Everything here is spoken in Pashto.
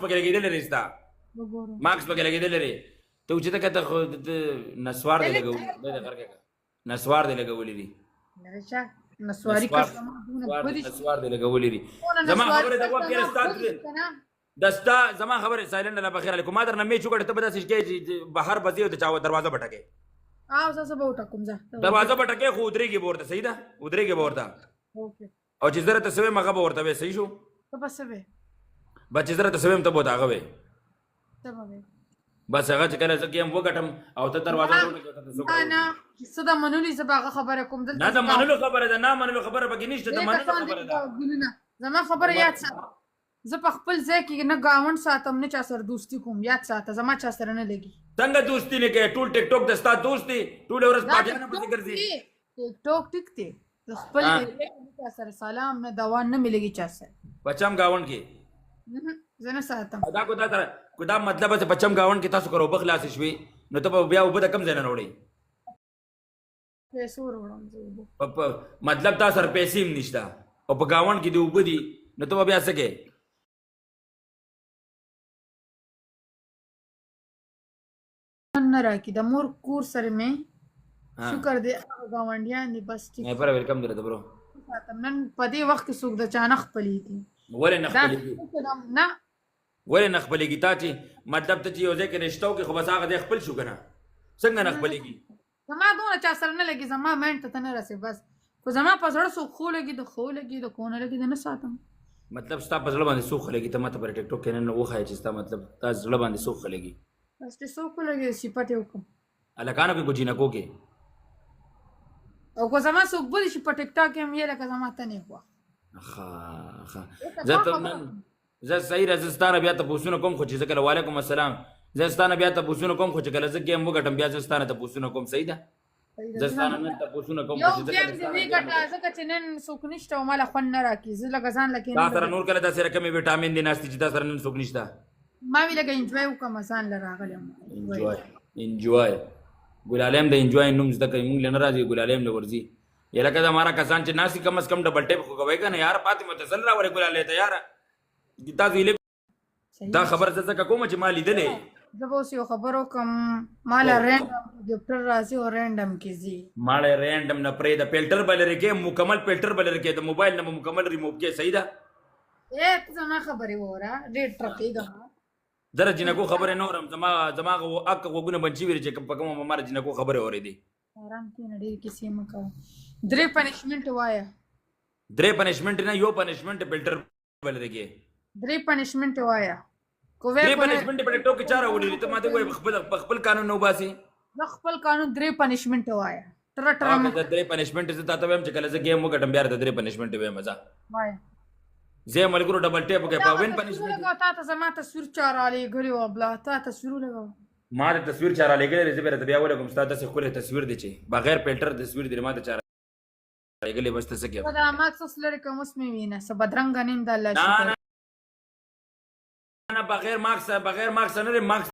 پکې لګېدلی دی ستا. وګورم. ماکس پکې لګېدلی دی. ته چې ته کته خو نسوار دی لګولي دی، د غرګه نسوار دی لګولي دي. لرې شه، نسواري کسمه دونه بدې. نسوار دی لګولي دي. زما خبره د وخت کې ستا د ستا زما خبره سایلنت الله بخیر علیکم. ما درنه میچ وګټه، ته به داسې کې چې بهر بځې او د چا دروازه به ټکې. او زه به وټکوم، ځه. دروازه به ټکې، خو ودرېږي به ورته. صحیح ده، ودرېږي به ورته. اوکې. او چې زه راته څه وایم هغه به ورته وې. صحیح شو؟ ته به څه وې؟ بس چې زه راته څه وایم ته به ورته هغه وې. څه به وې؟ بس هغه چې کله زه ګیم وګټم او ته دروازه وټکې. نه نه، څه د منلو، زه به هغه خبره کوم دلته. نه، د منلو خبره ده، نه منلو خبره پکې نشته، د منلو خبره ده. زما خبره یاد ساته، زه په خپل ځای کې نه ګاونډ ساتم نه چا سره دوستي کوم. یاد ساته، زما چا سره نه لګي. څنګه دوستي نه کوې؟ ټول ټیک ټاک د ستا دوست دی، ټول ورځ پاټیانو پسې ګرځي. ټیک ټاک ټیک دی، زه خپل چا سره سلام نه دوا نه مې لګي چا سره. پچم گاونډ کې زه نه ساتم. دا کو دا تر کو دا مطلب چې پچم گاونډ کې تاسو کرو بخلاص شوي نو ته به بیا وبد کم ځای نه وروړي؟ پیسو وروړم زه اوبه. مطلب تا سره پیسې هم نشته او په گاونډ کې دی اوبه دي، نو ته به بیا څه کوې؟ نه راکې د مور کور سره مې شکر دی، هغه ګاونډیان دي بس ټیک. نه پر ویلکم درته برو. ساتم نن په دې وخت کې څوک د چا نه خپلېږي. ولې نه خپلېږي؟ نه. ولې نه خپلېږي؟ تا چې مطلب ته چې یو ځای کې رشته وکړې خو بس هغه ځای خپل شو که نه؟ څنګه نه خپلېږي؟ زما دونه چا سره نه لګي، زما مین ته ته نه رسې بس. خو زما په زړه څوک ښو لګي د ښو لګي، د کو نه لګي د نه ساتم. مطلب ستا په زړه باندې څوک ښه لګي؟ ته ماته پر ټیک ټاک کې نن وښایه چې ستا مطلب تا زړه باندې څوک ښه لګي. بس چې څوک ولګي صفت یې وکړم. هلکانو کې کو جینکو کې؟ او که زما څوک بل شي په ټیک ټاک کې هم یې لکه زما ته نه غوا. ښه ښه، زه ته نن زه صحیح ده، زه ستا نه بیا تپوسونه کوم خو چې زه کله، وعلیکم السلام، زه ستا نه بیا تپوسونه کوم خو چې کله زه ګیم وګټم بیا زه ستا نه تپوسونه کوم. صحیح ده، زه ستا نه نن تپوسونه کوم. یو ګیم دې وګټه، ځکه چې نن څوک نشته او ماله خوند نه راکړي، زه لږه ځان لکه تا سره نور کله داسې رقمې ویټامین دي ناستې چې تا سره نن څوک نشته. ما وی لږه انجوای وکړم، ځان له راغلی یم. انجوای انجوای، ګلالیم د انجوای نوم زده کوي، مونږ له نه راځي، ګلالیم له ورځي. یا لکه دا مارا کسان چې ناسي کم از کم ډبل ټیپ خو کوي که نه یاره؟ پاتې متصل راولې ګلالې ته یاره. تاسو یې دا خبره زه ځکه کوم چې ما لیدلې. زه به اوس یو خبر وکړم، ما له رینډم ګفټر راځي او رینډم کې ځي. ماړه رینډم نه پرې د فلټر به لرې کې، مکمل فلټر به لرې کې، د موبایل نه مکمل ریموو کې. صحیح ده؟ ای ته زما خبرې وره، ډېر ټرپېږم. زه جینکو خبرې نه اورم، زما زما اک غوږونه بند شوي چې په کومه ما جینکو خبرې اورېدې. آرام کښېنه، ډېرې کیسې مه کوه. درې پنشمنټ وایه. درې پنشمنټ نه، یو پنشمنټ فلټر به لرې کې. درې پنشمنټ وایه. درې پنشمنټ په ټیک ټاک کې چا راوړي؟ ته ماته وایې خپل په خپل قانون نه وباسي. زه خپل قانون، درې پنشمنټ وایه. ټر ټر. د درې پنشمنټ زه تاته وایم چې کله زه ګیم وګټم بیا د درې پنشمنټ وایم. ځه وایه. زه ملګرو ډبل ټیپ وکړ په وین پنشمنټ. تا ته زما تصویر چا رالیږلی و؟ بلا تا تصویر ولګوه. ما د تصویر چا رالیږلی دی، زه به راته بیا ولګوم. ستا داسې ښکلی تصویر دی چې بغیر فلټر تصویر دی، ما ته چا رالیږلی. بس ته څه کوې؟ دا ماکس اوس لرې کوم، اوس مې وینه څه بدرنګه نیم د الله نه شکر. نه نه، بغیر ماکس، بغیر ماکس نه دی، ماکس